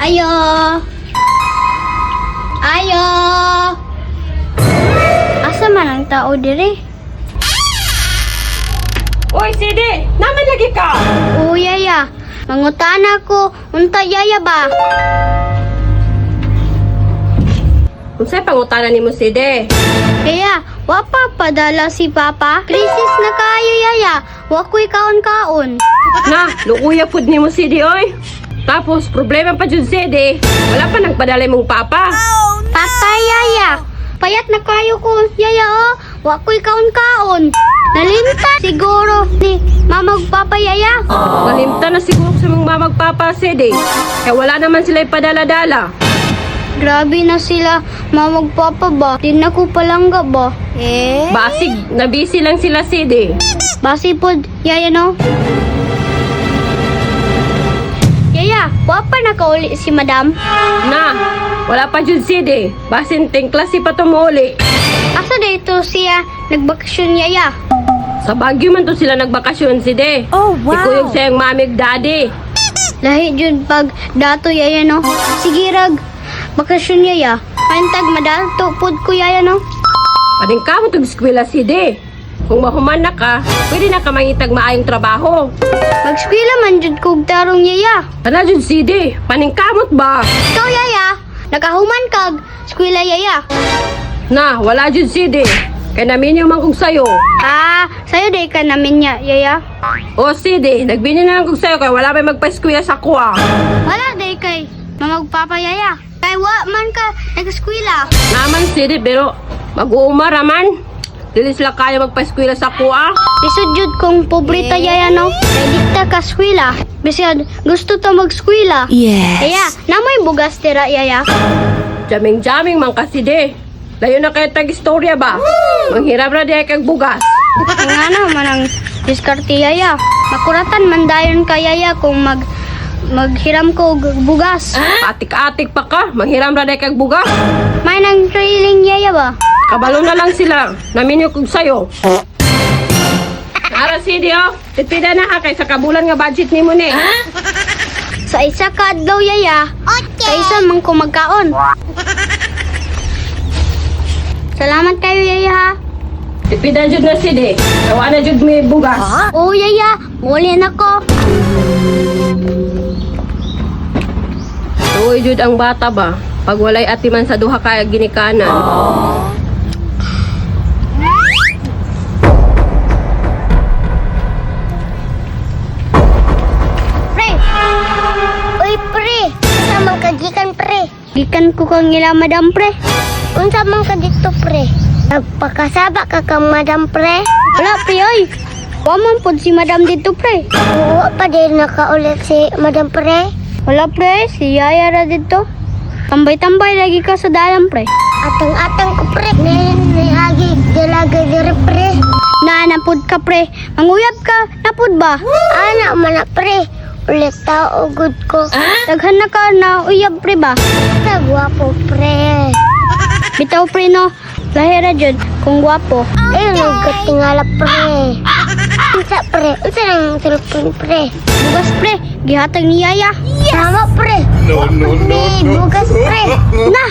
Ayo. Ayo. Asa man ang tao dire? Uy, Sidi! Naman lagi ka! Oo, yaya. Mangutana ko, unta yaya ba? Unsay pangutana nimo, Sidi? Yaya, wa pa padala si Papa? Krisis na kayo, yaya. Wa ko'y kaon-kaon. Na, lukuya pud nimo, Sidi, oy. Tapos, problema pa jud, Sidi. Wala pa nagpadala imong papa. Patay, yaya. Payat na kayo ko, yaya, oh. Wa ko'y kaon-kaon. Nalimta siguro ni mama ug papa, yaya. Nalimta na siguro sa mga mamagpapa, Sidi. Kaya wala naman sila ipadala-dala. Grabe na sila, mama ug papa ba? Di na ko palangga ba? Eh? Basig, nabisi lang sila, Sidi. Basi pod, yaya no? Yaya, wa pa nakauli si madam? Na, wala pa jud, Sidi. Basin ting klase pa tumuli. Asa dito siya nagbakasyon, yaya? Sa Baguio man to sila nagbakasyon, Sidi. Oh, wow. Ikuyog sa iyang mami ug daddy. Lahi jud pag dato yaya no. Sige rag, bakasyon yaya. Pantag madalto pod ko yaya no. Paning ka mo tug eskwela, Sidi. Kung mahuman na ka, pwede na ka mangitag maayong trabaho. Magskwela man jud kog tarong yaya. Tara jud, Sidi, paningkamot ba? Ikaw yaya, nakahuman kag eskwela yaya. Na, wala jud, Sidi. Kay naminyo man kog sayo. Ah, sayo day ka namin niya yaya. O Sidi, nagbinyo na lang kog sayo kay wala may magpa-eskwela sa kuha. Wala day kay mamagpapa yaya. Kay wa man ka nag-eskwela. Naman, Sidi, pero mag-uuma raman. Dili sila kaya magpa-eskwela sa kuha. Lisod jud kung pobre ta yaya no. Kay di ta ka eskwela. Bisag gusto ta mag-eskwela. Yes. Yaya, namoy bugas tira yaya. Jaming-jaming man ka, Sidi. Layo na kay tag istorya ba? Manghirap ra di kag bugas. Ang ano man ang diskarte yaya. Makuratan man dayon ka yaya kung maghiram ko og bugas. Atik-atik pa ka, manghiram ra di kag bugas. May nang trailing yaya ba? Kabalo na lang sila. Naminyo kog sayo. Ara, Sidi, oh. Tipida na ha kay sa kabulan nga budget nimo ni. Sa isa ka adlaw yaya. Okay. Kaysa man ko magkaon. Salamat kayo yaya ha. Tipida jud na, Sidi. Tawa na jud may bugas. Oo yaya, muli na ko. Tuoy jud ang bata ba? Pag walay atiman sa duha ka ginikanan. Pre! Uy, pre! Unsa man ka gikan, pre? Gikan ko kang ila madam pre. Unsa man ka dito, pre? Nagpakasaba ka kang madam, pre? Wala pre oy. Wa man pod si madam dito pre. Oo, pa din nakaulit si madam, pre. Wala pre, si yaya ra dito. Tambay-tambay lagi ka sa dalan pre. Atang-atang ko, pre. Niagi dalaga diri, pre. Na napud ka pre. Manguyab ka, napud ba? Ana man na, pre. Ulit tao gud ko. Daghan na ka na uyab pre ba? Sa gwapo, pre. Bitaw pre no. Lahira jud kung gwapo. Ayun, nagkatingala, pre. Unsa, pre? Unsa nang cellphone, pre? Bugas pre, gihatag ni Yaya. Tama, pre. No, no, no, Ni no. bugas, pre. Na,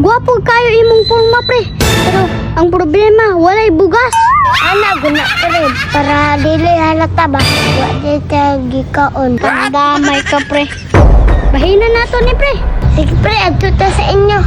gwapo kayo imong porma pre. Pero ang problema, walay bugas. Ana guna, pre. Para dili halata ba? Wa di ta gikaon. Pandamay ka pre. Bahina na to ni pre. Sige pre, adto ta sa inyo.